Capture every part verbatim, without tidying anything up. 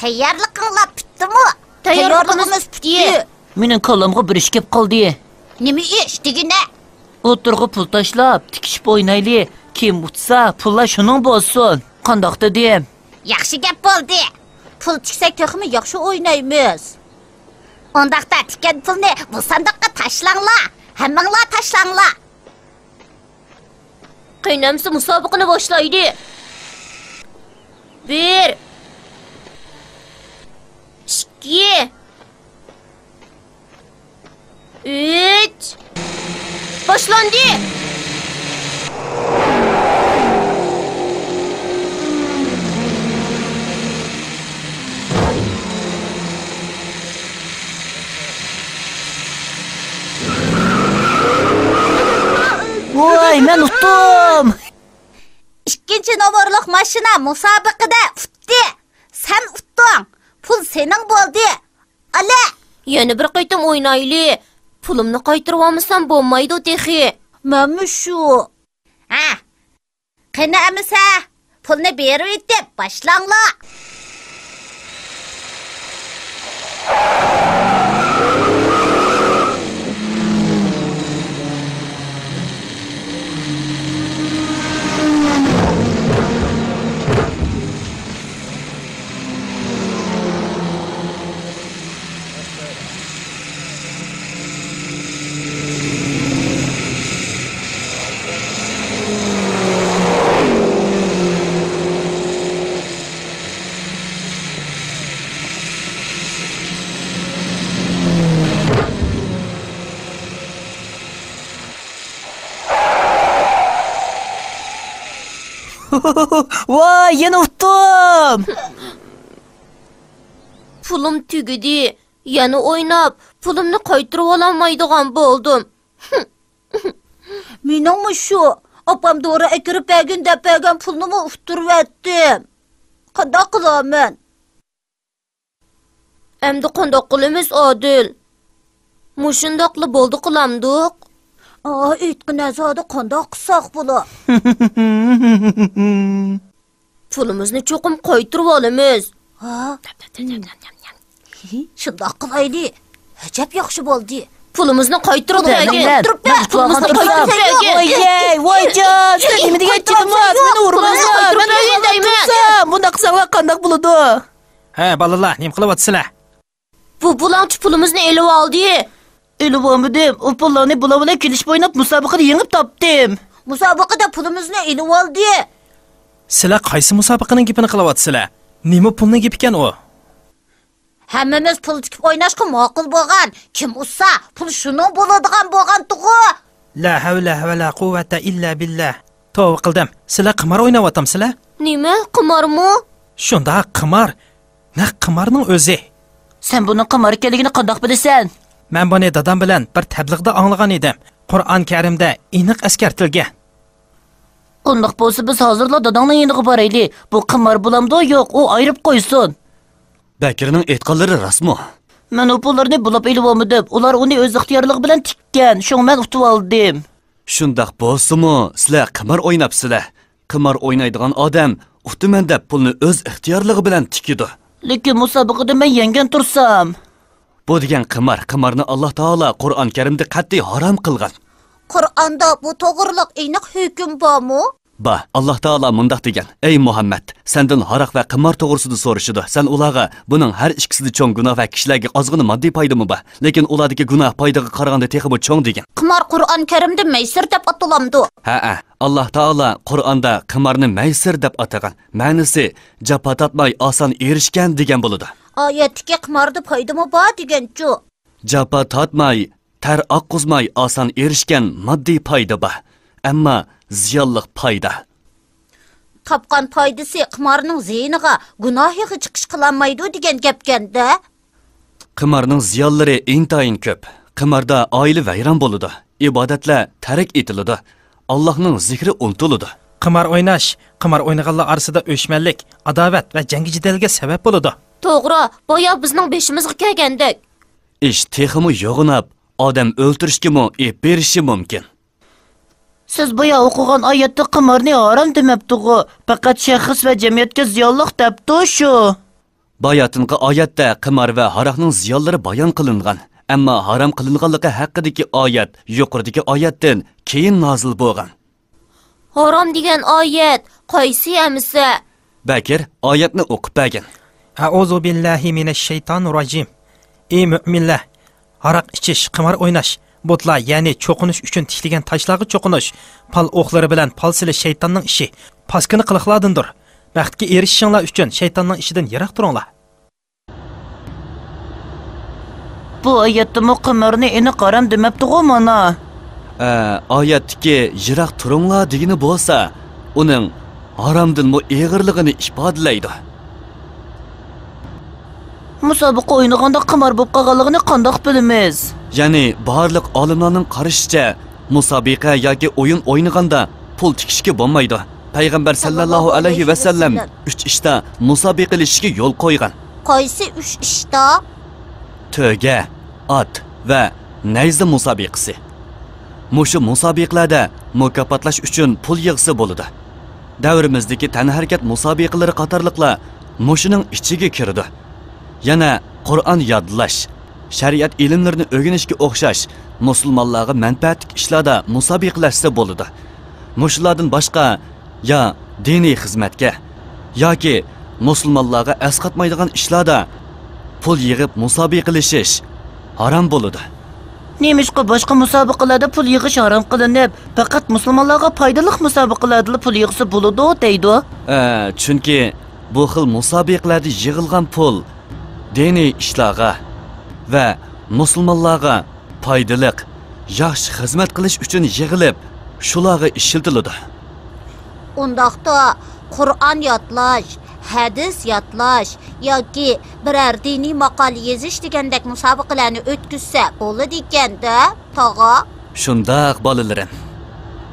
تەييارلىقىڭلار پۈتتىمۇ؟ تەييارلىقىمىز پۈتتى. مېنىڭ كاللامغا بىر ئىش كېلىپ قالدى. نېمە ئىش دېگىنە؟ ئوتتۇرىغا پۇل تاشلاپ، تىكىشىپ ئوينايلى. كىم ئۇتسا، پۇللار شۇنىڭ بولسۇن. قانداق دېدىم؟ ياخشى گەپ بولدى. پۇل تىكسەك تېخىمۇ ياخشى ئوينايمىز. ئۇنداقتا تىككەن پۇلنى بۇ ساندۇققا تاشلاڭلار. ھەممىڭلار تاشلاڭلار. قېنى ئەمسە مۇسابىقىنى باشلايلى. بىر، ئىككى، ئۈچ. باشلاندى! ۋاي، مەن ئۇتتۇم! ئىككىنچى نومۇرلۇق ماشىنا مۇسابىقىدە ئۇتتى. سەن ئۇتتۇڭ. پۇل سېنىڭ بولدى. ئالە! يەنە بىر قېتىم ئوينايلى. پۇلۇمنى قايتۇرۇۋالمىسام بولمايدۇ تېخى. مەنمۇ شۇ. ھە. قېنى ئەمىسە، پۇلنى بېرىۋېتىپ باشلاڭلار. ۋاي، يەنە ئۇتتۇم! پۇلۇم تۈگىدى. يەنە ئويناپ، پۇلۇمنى قايتۇرۇۋالالمايدىغان بولدۇم. مېنىڭمۇ شۇ. ئاپام دورا ئەكىرىپ بەرگىن دەپ بەرگەن پۇلنىمۇ ئۇتتۇرۇۋەتتىم. قانداق قىلارمەن؟ ئەمدى قانداق قىلىمىز، ئادىل؟ مۇشۇنداقلا بولدى قىلامدۇق؟ ئا، ئېيتقىن ئەزادە، قانداق قىلساق بولا؟ پۇلىمىزنى چوقۇم قايتۇرۇۋالىمىز. ھا؟ شۇنداق قىلايلى. ئەجەب ياخشى بولدى. پۇلىمىزنى قايتۇرۇپ بەرگىن. مەن ئۇتۇپ قالغان تۇرسام. ۋايجەي، ۋايجان، سىلەر نېمە دېگەن چىدىماس، مېنى ئۇرماڭلار، مەن ئۇرماڭلار، تۇرسام، بۇنداق قىلساڭلار قانداق بولىدۇ؟ ھە، بالىلار، نېمە قىلىۋاتىسىلەر؟ بۇ بۇلاڭچى پۇلىمىزنى ئېلىۋالدى. ئېلىۋالمىدىم. ئۇ پۇللارنى بۇلار بىلەن كېلىشىپ ئويناپ، مۇسابىقىدە يېڭىپ تاپتىم. مۇسابىقىدە پۇلىمىزنى ئېلىۋالدى. سىلەر قايسى مۇسابىقىنىڭ گېپىنى قىلىۋاتىسىلەر؟ نېمە پۇلنىڭ گېپىكەن ئۇ؟ ھەممىمىز پۇل تىكىپ ئويناشقا ماقۇل بولغان. كىم ئۇتسا، پۇل شۇنىڭ بولىدىغان بولغانتىغۇ. لا ھەۋلە ۋە لا قۇۋۋەتە ئىللا بىللا. توۋا قىلدىم. سىلەر قىمار ئويناۋاتامسىلەر؟ نېمە؟ قىمارمۇ؟ شۇنداق، قىمار. نەق قىمارنىڭ ئۆزى. سەن بۇنىڭ قىمار ئىكەنلىكىنى قانداق بىلىسەن؟ مەن بۇنى دادام بىلەن بىر تەبلىغدا ئاڭلىغان ئىدىم. قۇرئان كەرىمدە ئېنىق ئەسكەرتىلگەن. ئۇنداق بولسا بىز ھازىرلا داداڭنىڭ يېنىغا بارايلى. بۇ قىمار بولامدۇ، يوق، ئۇ ئايرىپ قويسۇن. بەكرىنىڭ ئېيتقانلىرى راستمۇ؟ مەن ئۇ پۇللارنى بۇلاپ ئېلىۋالمىدىم. ئۇلار ئۇنى ئۆز ئىختىيارلىقى بىلەن تىككەن. شۇڭا مەن ئۇتۇۋالدىم. شۇنداق بولسىمۇ، سىلەر قىمار ئويناپسىلەر. قىمار ئوينايدىغان ئادەم ئۇتىمەن دەپ پۇلنى ئۆز ئىختىيارلىقى بىلەن تىكىدۇ. لېكىن مۇسابىقىدە مەن يەڭگەن تۇرسام. بۇ دېگەن قىمار. قىمارنى ئاللا تائالا قۇرئان كەرىمدە قەتئىي ھارام قىلغان. قۇرئاندا بۇ توغرىلىق ئېنىق ھۆكۈم بارمۇ؟ بار. ئاللا تائالا مۇنداق دېگەن: ئەي مۇھەممەد، سەندىن ھاراق ۋە قىمار توغرىسىدا سورىشىدۇ. سەن ئۇلارغا، بۇنىڭ ھەر ئىككىسىدە چوڭ گۇناھ ۋە كىشىلەرگە ئازغىنا ماددىي پايدىمۇ بار، لېكىن ئۇلاردىكى گۇناھ پايدىغا قارىغاندا تېخىمۇ چوڭ، دېگىن. قىمار قۇرئان كەرىمدە مەيسىر دەپ ئاتىلامدۇ؟ ھەئە، ئاللا تائالا قۇرئاندا قىمارنى مەيسىر دەپ ئاتىغان. مەنىسى، جاپا تارتماي ئاسان ئېرىشكەن دېگەن بولىدۇ. ئايەتتىكى قىماردا پايدىمۇ بار دېگەنچۇ؟ جاپا تارتماي، تەر ئاققۇزماي ئاسان ئېرىشكەن ماددىي پايدا بار. ئەمما زىيانلىق پايدا. تاپقان پايدىسى قىمارنىڭ زىيىنىغا، گۇناھىغا چىقىش قىلالمايدۇ دېگەن گەپكەن-دە. قىمارنىڭ زىيانلىرى ئىنتايىن كۆپ. قىماردا ئائىلە ۋەيران بولىدۇ، ئىبادەتلەر تەرك ئېتىلىدۇ، ئاللاھنىڭ زىكرى ئۇنتۇلىدۇ. قىمار ئويناش، قىمار ئوينىغانلار ئارىسىدا ئۆچمەنلىك، ئاداۋەت ۋە جەڭگى جېدەلگە سەۋەب بولىدۇ. توغرا، بايا بىزنىڭ بېشىمىزغا كەلگەندەك. ئىش تېخىمۇ يوغىناپ، ئادەم ئۆلتۈرۈشكىمۇ ئېلىپ بېرىشى مۇمكىن. سىز بايا ئوقۇغان ئايەتتە قىمارنى ھارام دېمەپتىغۇ، پەقەت شەخس ۋە جەمئىيەتكە زىيانلىق دەپتۇ شۇ. باياتىنقى ئايەتتە قىمار ۋە ھاراقنىڭ زىيانلىرى بايان قىلىنغان، ئەمما ھارام قىلىنغانلىقى ھەققىدىكى ئايەت يۇقىرىدىكى ئايەتتىن كېيىن نازىل بولغان. ھارام دېگەن ئايەت قايسى ئەمىسە؟ بەكىر، ئايەتنى ئوقۇپ بەرگىن. ئەئۇزۇ بىللاھى مىنەششەيتانىرراجىم. ئى مۆمىنلەر! ھاراق ئىچىش، قىمار ئويناش، بۇتلار، يەنى چوقۇنۇش ئۈچۈن تىكلىگەن تاشلارغا چوقۇنۇش، پال ئوقلىرى بىلەن پال سېلىش شەيتاننىڭ ئىشى. پاسكىنا قىلىقلاردىندۇر. بەختكە ئېرىشىشىڭلار ئۈچۈن شەيتاننىڭ ئىشىدىن يىراق تۇرۇڭلار. بۇ ئايەتتىمۇ قىمارنى ئېنىق ھارام دېمەپتىغۇ مانا؟ ئە، ئايەتتىكى «يىراق تۇرۇڭلار» دېگىنى بولسا، ئۇنىڭ ھارامدىنمۇ ئېغىرلىقىنى ئىپادىلەيدۇ. مۇسابىقە ئوينىغاندا قىمار بولۇپ قالغانلىقىنى قانداق بىلىمىز؟ يەنى بارلىق ئالىملارنىڭ قارىشىچە، مۇسابىقە ياكى ئويۇن ئوينىغاندا پۇل تىكىشكە بولمايدۇ. پەيغەمبەر سەللەللاھۇ ئەلەيھى ۋەسەللەم ئۈچ ئىشتا مۇسابىقىلىشىشكە يول قويغان. قايسى ئۈچ ئىشتا؟ تۆگە، ئات ۋە نەيزە مۇسابىقىسى. مۇشۇ مۇسابىقىلەردە مۇكاپاتلاش ئۈچۈن پۇل يىغسا بولىدۇ. دەۋرىمىزدىكى تەنھەرىكەت مۇسابىقىلىرى قاتارلىقلار مۇشۇنىڭ ئىچىگە كىرىدۇ. يەنە قۇرئان يادلاش، شەرىئەت ئىلىملىرىنى ئۆگىنىشكە ئوخشاش مۇسۇلمانلارغا مەنپەئەتلىك ئىشلاردا مۇسابىقىلەشسە بولىدۇ. مۇشۇلاردىن باشقا يا دىنىي خىزمەتكە ياكى مۇسۇلمانلارغا ئەسقاتمايدىغان ئىشلاردا پۇل يىغىپ مۇسابىقىلىشىش ھارام بولىدۇ. نېمىشقا باشقا مۇسابىقىلەردە پۇل يىغىش ھارام قىلىنىپ، پەقەت مۇسۇلمانلارغا پايدىلىق مۇسابىقىلەردىلا پۇل يىغسا بولىدۇ دەيدۇ؟ ئە، چۈنكى بۇ خىل مۇسابىقىلەردە يىغىلغان پۇل دىنىي ئىشلارغا ۋە مۇسۇلمانلارغا پايدىلىق، ياخشى خىزمەت قىلىش ئۈچۈن يىغىلىپ، شۇلارغا ئىشلىتىلىدۇ. ئۇنداقتا قۇرئان يادلاش، ھەدىس يادلاش ياكى بىرەر دىنىي ماقالە يېزىش دېگەندەك مۇسابىقىلەرنى ئۆتكۈزسە بولىدىكەن-دە، تاغا؟ شۇنداق، بالىلىرىم.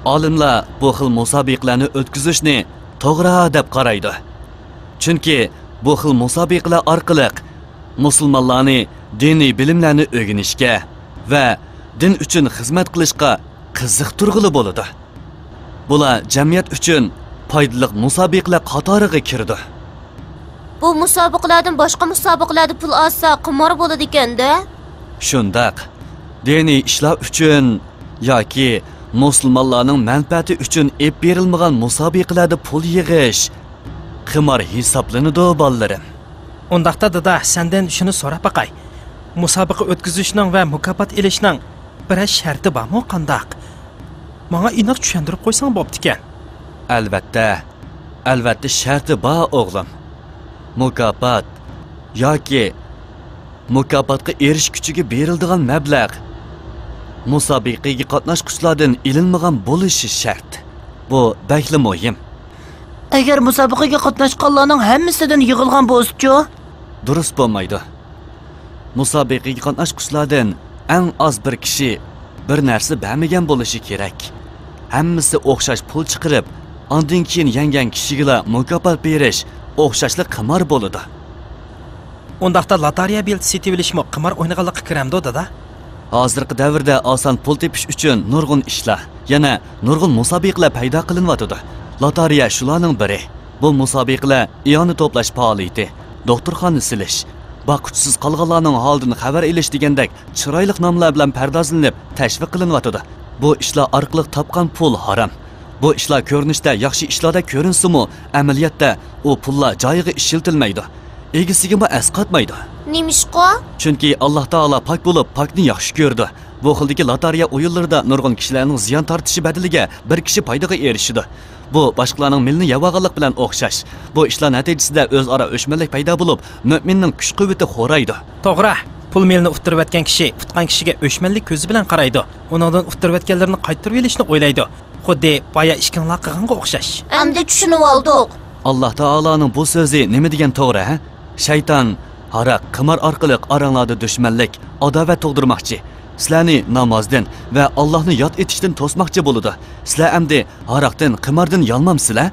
ئالىملار بۇ خىل مۇسابىقىلەرنى ئۆتكۈزۈشنى توغرا دەپ قارايدۇ. چۈنكى بۇ خىل مۇسابىقىلەر ئارقىلىق مۇسۇلمانلارنى دىنىي بىلىملەرنى ئۆگىنىشكە ۋە دىن ئۈچۈن خىزمەت قىلىشقا قىزىقتۇرغىلى بولىدۇ. بۇلار جەمئىيەت ئۈچۈن پايدىلىق مۇسابىقىلەر قاتارىغا كىرىدۇ. بۇ مۇسابىقىلەردىن باشقا مۇسابىقىلەردە پۇل ئالسا، قىمار بولىدىكەن-دە؟ شۇنداق. دىنىي ئىشلار ئۈچۈن ياكى مۇسۇلمانلارنىڭ مەنپەئەتى ئۈچۈن ئېلىپ بېرىلمىغان مۇسابىقىلەردە پۇل يىغىش قىمار ھېسابلىنىدۇ، بالىلىرىم. ئۇنداقتا، دادا، سەندىن شۇنى سوراپ باقاي. مۇسابىقە ئۆتكۈزۈشنىڭ ۋە مۇكاپات ئېلىشنىڭ بىرەر شەرتى بارمۇ، قانداق؟ ماڭا ئېنىق چۈشەندۈرۈپ قويساڭ بوپتىكەن. ئەلۋەتتە، ئەلۋەتتە شەرتى بار، ئوغلۇم. مۇكاپات ياكى مۇكاپاتقا ئېرىشكۈچىگە بېرىلىدىغان مەبلەغ مۇسابىقىگە قاتناشقۇچىلاردىن ئېلىنمىغان بولۇشى شەرت. بۇ بەكلا مۇھىم. ئەگەر مۇسابىقىگە قاتناشقانلارنىڭ ھەممىسىدىن يىغىلغان بولسىچۇ؟ دۇرۇس بولمايدۇ. مۇسابىقىگە قاتناشقۇچىلاردىن ئەڭ ئاز بىر كىشى بىر نەرسە بەرمىگەن بولۇشى كېرەك. ھەممىسى ئوخشاش پۇل چىقىرىپ، ئاندىن كېيىن يەڭگەن كىشىگىلا مۇكاپات بېرىش ئوخشاشلا قىمار بولىدۇ. ئۇنداقتا لاتارىيە بېلىتى سېتىۋېلىشمۇ قىمار ئوينىغانلىققا كىرەمدۇ، دادا؟ ھازىرقى دەۋردە ئاسان پۇل تېپىش ئۈچۈن نۇرغۇن ئىشلار، يەنە نۇرغۇن مۇسابىقىلەر پەيدا قىلىنىۋاتىدۇ. لاتارىيە شۇلارنىڭ بىرى. بۇ مۇسابىقىلەر ئىئانە توپلاش پائالىيىتى، دوختۇرخانا سېلىش، باققۇچىسىز قالغانلارنىڭ ھالىدىن خەۋەر ئېلىش دېگەندەك چىرايلىق ناملار بىلەن پەردازلىنىپ تەشۋىق قىلىنىۋاتىدۇ. بۇ ئىشلار ئارقىلىق تاپقان پۇل ھارام. بۇ ئىشلار كۆرۈنۈشتە ياخشى ئىشلاردەك كۆرۈنسىمۇ، ئەمەلىيەتتە ئۇ پۇللار جايىغا ئىشلىتىلمەيدۇ. ئىگىسىگىمۇ ئەسقاتمايدۇ. نېمىشقا؟ چۈنكى ئاللاھ تائالا پاك بولۇپ، پاكنى ياخشى كۆرىدۇ. بۇ خىلدىكى لاتارىيە ئويۇنلىرىدا نۇرغۇن كىشىلەرنىڭ زىيان تارتىشى بەدىلىگە بىر كىشى پايدىغا ئېرىشىدۇ. بۇ باشقىلارنىڭ مېلىنى يەۋالغانلىق بىلەن ئوخشاش. بۇ ئىشلار نەتىجىسىدە ئۆزئارا ئۆچمەنلىك پەيدا بولۇپ، مۆمىننىڭ كۈچ-قۇۋۋىتى خورايدۇ. توغرا، پۇل مېلىنى ئۇتتۇرۇۋەتكەن كىشى ئۇتقان كىشىگە ئۆچمەنلىك كۆزى بىلەن قارايدۇ. ئۇنىڭدىن ئۇتتۇرۇۋەتكەنلىرىنى قايتۇرۇۋېلىشنى ئويلايدۇ. خۇددى بايا ئىككىڭلار قىلغانغا ئوخشاش. ئەمدى چۈشىنىۋالدۇق. ئاللاھ تائالانىڭ بۇ سۆزى نېمە دېگەن توغرا، ھە؟ شەيتان ھاراق، قىمار ئارقىلىق ئاراڭلاردا دۈشمەنلىك، ئاداۋەت تۇغدۇرماقچى. سىلەرنى نامازدىن ۋە ئاللاھنى ياد ئېتىشتىن توسماقچى بولىدۇ. سىلەر ئەمدى ھاراقتىن، قىماردىن يانمامسىلەر؟